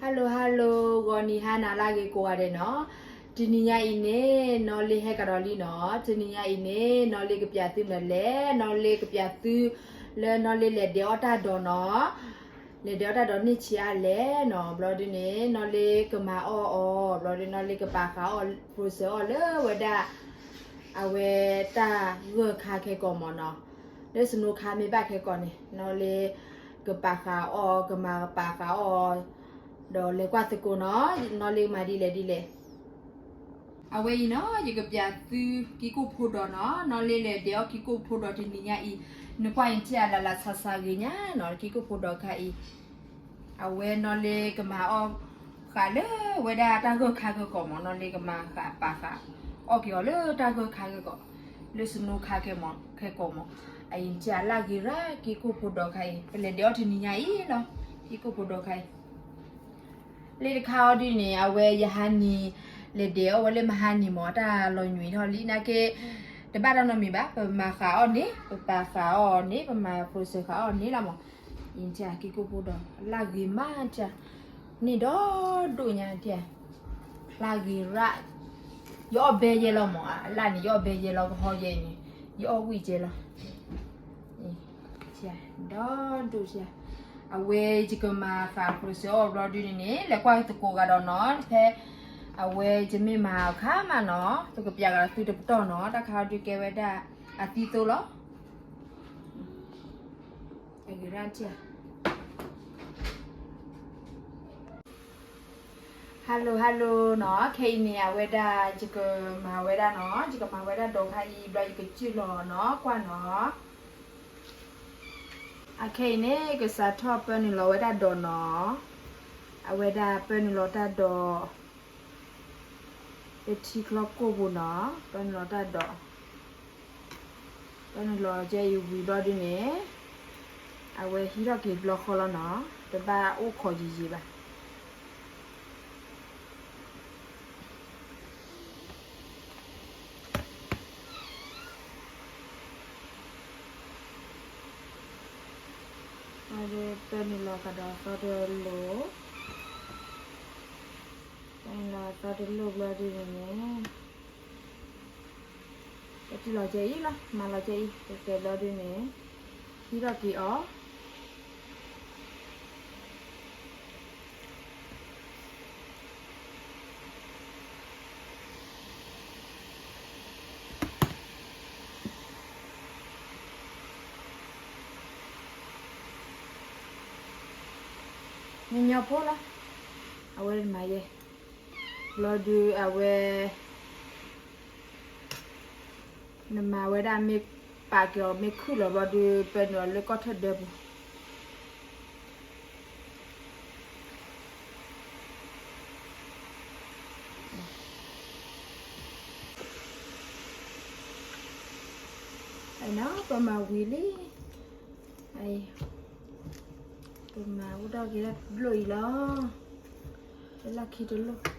Hello hello, ဂီၤနံၤဟါနၤလၢအဂ့ၤကိးဂၤဒဲးနီၤ. တနံၤညါအံၤန့ၣ် နီၢ်လ့ဟဲကဒီးလံနီၤ. တနံၤညါအံၤန့ၣ် နီၢ်လ့ကပျးသုမနုၤလဲၣ်, နီၢ်လ့ကပျးသုလၢနီၢ်လ့လဲၤဒဲးအီၣ်တၢ်ဒိးနီၤ. လဲၤဒဲးအီၣ်တၢ်ဒိးန့ၢ်ဆံးအါလဲၣ်နီၤ. ဘျီဒုန့ၣ် နီၢ်လ့ကမၤအီၣ်အီၤ, ဘျီဒုနီၢ်လ့ကပာ်ဃာ်အီၣ် process အီၣ်လၢဝဲဒၣ် အဝဲတၢ်ဂၢၢ်ခါခဲကိာ်မးနီၤ. လၢ snow ခါမ့ၢ်ဘၣ်ခဲကိာ်န့ၣ် နီၢ်လ့ကပာ်ဃာ်အီၣ်, ကမၤပာ်ဃာ်အီၣ်, ဒီးလဲၤကွၢ်သကိးနီၤ, နီၢ်လ့မၤဒ်လဲၣ်ဒ်လဲၣ်. အဝဲအံၤနီၤ ယကပျးသုကံၢ်ကိၣ်ဖိဒီးနီၤ, နီၢ်လ့လဲၤဒဲးအီၣ်ကံၢ်ကိၣ်ဖိဒီးတနံၤညါအံၤ, နကွၢ်အံၤထံၣ်အလၢ်လၢ်ဆးဆးဂ့ၤညါနီၤ, ကံၢ်ကိၣ်ဖိဒီးခါအံၤ အဝဲနီၢ်လ့ကမၤအီၣ်ဃာ်လၢဝဲဒၣ်တၢ်ဂၢၢ်ခါဂၢၢ်ခီမး, နီၢ်လ့ကမၤဃာ်ပာ်ဃာ် အီၣ်က့ၤအီၤလၢတၢ်ဂၢၢ်ခါဂၢၢ်ခီ, လၢ snow ခါခဲမး, ခဲကိာ်မး, အအံၤထံၣ်အလၢ်ဂ့ၤရၣ် ကံၢ်ကိၣ်ဖိဒီးခါအံၤ, ပလဲၤဒဲးအီၣ်တနံၤညါအံၤလီၤ, ကံၢ်ကိၣ်ဖိဒီးခါအံၤ လၢတခါအီၤဒ်န့ၣ် အဝဲယဟါနံၤ လဲၤဒဲးအီၣ်ဝဲလၢမဟါနံၤမး, တၢ်လီၤညွံးထီၣ်လံနာ်က့, တဘၣ်တၢ်နီတမံၤဘၣ်, ပမၤဃာ်အီၣ်န့ၣ်, ပပာ်ဃာ်အီၣ်န့ၣ်, ပမၤ process ဃာ်အီၣ်န့ၣ်လီၤမး. အံၤထံၣ်ကံၢ်ကိၣ်ဖိဒီး အလၢ်ဂ့ၤမးထံၣ်, န့ၢ်ဒီဒိၣ်ညါထံၣ်, လၢ်ဂ့ၤရၣ်, ယအီၣ်ဘဲယဲလီၤမး, အလၢ်န့ၣ် ယအီၣ်ဘဲယဲလီၤ, ကဟီယဲအံၤန့ၣ် ယအီၣ်ဝံၣ်ကဲလီၤ. ဒီဒိၣ်ထံၣ်, အဝဲယကမၤဃာ် process အီၣ်ဘျီဒုန့ၣ်န့ၣ် လဲၤကွၢ်သကိးဂၤဒီးနီၤ, ဖဲအဝဲယမ့ၢ်မၤအခါမးနီၤ, ပကပျးဂၤဒီးသုတပတီၢ်နီၤ, တၢ်ခါအီၤဒုကဲဝဲဒၣ်အသံသိလီၤ. အဂ့ၤရၣ်ထံၣ် hello hello နီၤ, ခဲအံၤန့ၣ် အဝဲဒၣ် ယကမၤဝဲဒၣ်နီၤ, ယကမၤဝဲဒၣ်ဒိးခါအံၤ ဘျီယကစၢၢ်လီၤနီၤ, ကွၢ်နီၤ. အခဲအံၤန့ၣ် ကစးထီၣ်ပၢနုာ်လီၤဝဲဒၣ်ဒိးနီၤ, အဝဲဒၣ်ပၢနုာ်လီၤတၢ်ဒိး လၢထံချီကိၢ်ပူၤနီၤ, ပၢနုာ်လီၤတၢ်ဒိး, ပၢနုာ်လီၤကဲအံၤဝံၤဘျီဒုန့ၣ် အဝဲဟံးထီၣ်က့ၤဘျီဃီလီၤနီၤ, တဘၣ်အိၣ်ခိးယံာ်ယံာ်ဘၣ်. ပၢနုာ်လီၤကဒီးသီတလိၤ, ပၢနုာ်လီၤသီတလိၤဘျီဒုန့ၣ်န့ၣ် ပတုၤလီၤကဲအံၤလီၤ, မၤလီၤကဲအံၤ ကကဲဘျီဒုန့ၣ် ဟံးထီၣ်က့ၤအီၤ. ညီညီဖိလီၤ, အဝဲမၤယဲ, ဘျီဒုအဝဲ နမၤဝဲဒၣ်မ့ၢ်ပာ်က့ၤအီၤ မ့ၢ်ခုၣ်လီၤဘျီဒု ပၢနုာ်အီၤလၢကီၢ်ထၢၣ်ဒၢပူၤ. ပမၤဝံၤလံ, ပမၤအိၣ်ထီၣ်က့ၤတၢ်တလိၣ်အံၤလီၤ, လၢလီၢ်ခံတလိၣ်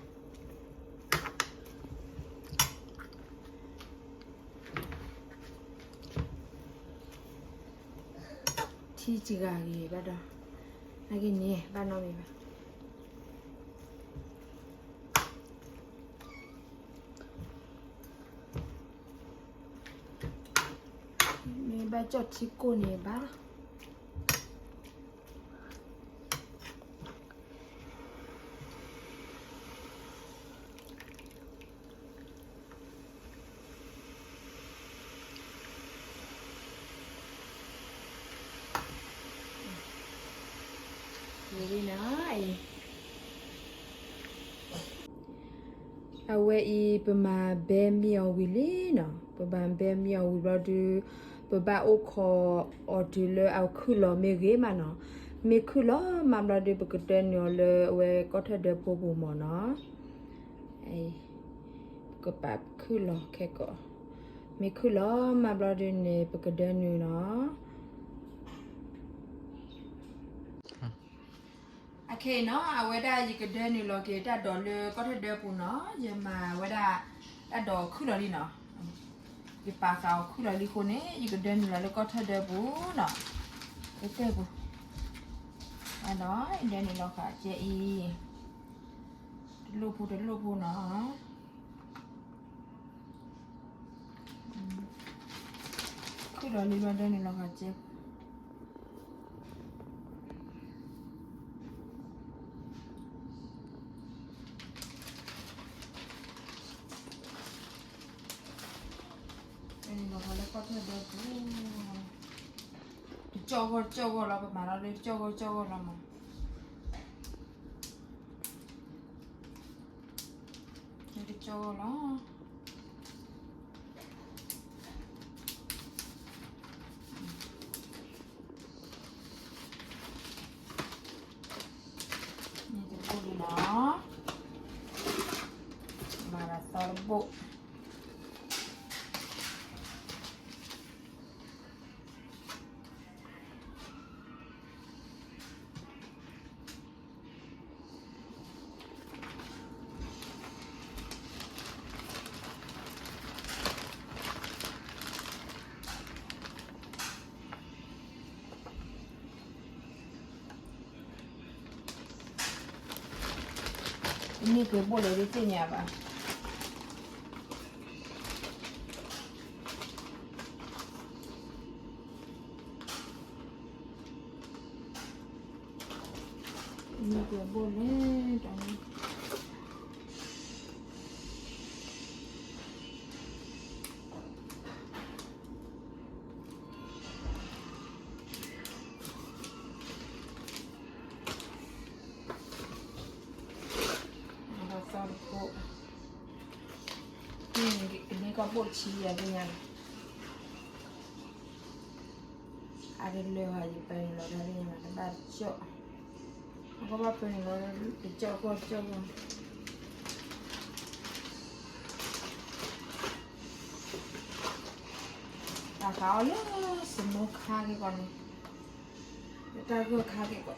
ထံစှၤဂ့ၤဘၣ်ဒီး, နာ်က့န့ၣ် ဘၣ်နီတမံၤဘၣ်. မ့ၢ်ဘၣ်ကၠီၣ်ထံကိၢ်န့ၣ်ဘၣ်. အဝဲအံၤ ပမၤဘဲမ့ၢ်အီၤဝံၤလံနီၤ, ပမၤဘဲမ့ၢ်အီၤဝံၤဘျီဒု ပဘၣ်အိၣ်ခိးအီၤတုၤလၢအခုၣ်လီၤမ့ၢ်ဂ့ၤမးနီၤ, မ့ၢ်ခုၣ်လီၤမးဘျီဒု ပကဒၢနုာ်အီၤလၢအဝဲကီၢ်ထၢၣ်ဒၢဖိပူၤမးနီၤ. ပကပာ်ခုၣ်လီၤခဲကိာ်, မ့ၢ်ခုၣ်လီၤမးဘျီဒုန့ၣ် ပကဒၢနုာ်နီၤ. အခဲအံၤနီၤ အဝဲဒၣ်ယကဒၢနုာ်လီၤက့ၤတၢ်ဒိးလၢကီၢ်ထၢၣ်ဒၢပူၤနီၤ, ယမၤဝဲဒၣ်တၢ်ဒိးခုၣ်လီၤလံနီၤ, ယပာ်ဃာ်အီၤခုၣ်လီၤလံအဃိန့ၣ် ယကဒၢနုာ်လီၤလၢကီၢ်ထၢၣ်ဒၢပူၤနီၤ, ကတဲပူၤ, အ ဒီးဒၢနုာ်လီၤဃာ်ကဲအံၤ တလိၣ်ဖိတလိၣ်ဖိနီၤ. ခုၣ်ဒီးလံဘျီဒၢနုာ်လီၤဃာ်ကဲ ဒၢနုာ်လီၤဃာ်လၢကီၢ်ထၢၣ်ဒၢပူၤ တကၠီၣ်ဂီၢ်တကၠီၣ်ဂီၢ်လီၤ. ပမၤလီၤလၢတကၠီၣ်ဂီၢ်တကၠီၣ်ဂီၢ်လီၤမး. လၢတကၠီၣ်ဂီၢ်လီၤ. န့ၣ်တဘိၣ်လံနီၤ. မၤဒီးသီတဘိၣ်. န့ၢ်က့ၤဘိၣ်လဲၣ်ဒ်သ့ၣ်ညါဘၣ်. န့ၢ်က့ၤဘိၣ်လဲၣ်တၢ်န့ၣ်. အသီတဘိၣ်, ကန့ၢ်ကီၢ်ဘိၣ်ဆံယၤသ့ၣ်ညါလီၤ. အါတလၢဟီ ယပာ်နုာ်လီၤတၢ်သ့ၣ်ညါမး တဘၣ်တကၠီၣ်, အကဘၣ်ပာ်နုာ်လီၤတကၠီၣ်ကီၢ်ကၠီၣ်ကီၢ်. တၢ်ဃးအီၤလၢ စနိခါက့ၤကီးန့ၣ်, လၢတၢ်ဂၢၢ်ခါက့ၤကီး.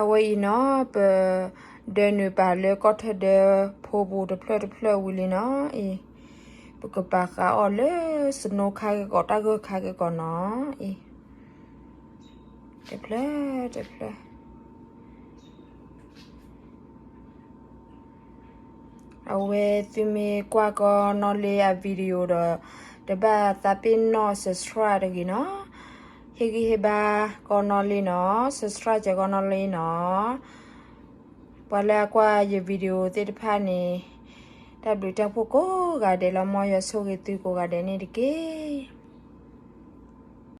အဝဲအံၤနီၤ ပဒၢနုာ်ပာ်လၢကီၢ်ထၢၣ်ဒၢဖိပူၤတဖျၢၣ်တဖျၢၣ်ဝံၤလံနီၤအံၤ, ပကပာ်ဃာ်အီၤလၢ စနိခါက့ၤကီး တၢ်ဂၢၢ်ခါက့ၤကီးနီၤအံၤ, တဖျၢၣ်တဖျၢၣ်. အဝဲသုမ့ၢ်ကွၢ်ကီးနီၣ်လ့အ video ဒီး တဘၣ်သးပ့ၤနီၣ် subscribe တဂ့ၤနီၤ. ဟ့ၣ်ဂံၢ်ဟ့ၣ်ဘါကီးနီၣ်လ့နီၤ, subscribe ကီးနီၣ်လ့နီၤ. ပှၤလၢအကွၢ်ယ video သ့ၣ်တဖၣ်န့ၣ် တၢ်ဘျုးတၢ်ဖှိၣ်ကိးဂၤဒဲးလီၤ. မ်ယွၤဆိၣ်ဂ့ၤသုကိးဂၤဒဲးန့ၣ်တက့ၢ်.